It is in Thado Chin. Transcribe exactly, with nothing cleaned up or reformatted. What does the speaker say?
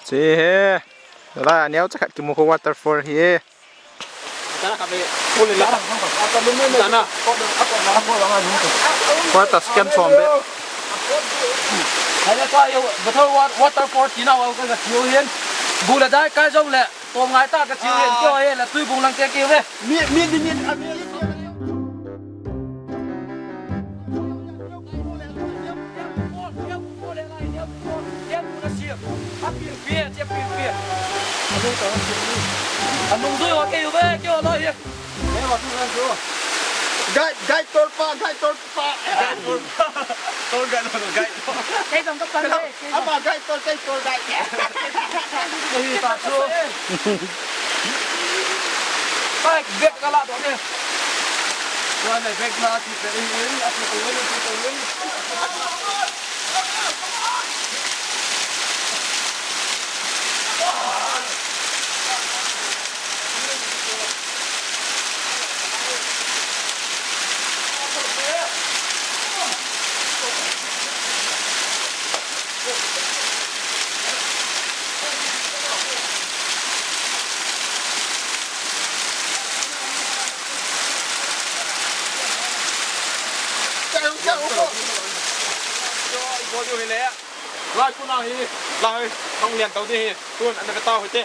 Che he. Lai a neocha khat kimu kho waterfall hi e. Tana kami. Uli la. Tana. Water scan som be. Haya ka yo, betul wa-, waterfall tina wa ka ka chiu hin. Bu le dai kai jong le. Tom ngai ta ka chiu hin. Kyo he la tui bung lang te ki ve. Mi, mi, mi, mi, mi. Guide, guide tour pa, guide tour pa. Guide tour pa. Tour guide, tour guide. Kei jong ka pan le, kei jong. Ama guide tour, kei tour guide. Kei ta chu. Bag, bag ka la to ne. Chuan a bag la ti pe in, a ti pe in, ti pe in. Lai kuna hi, lai, kong lian tau di hi, tun an ka tau hi te.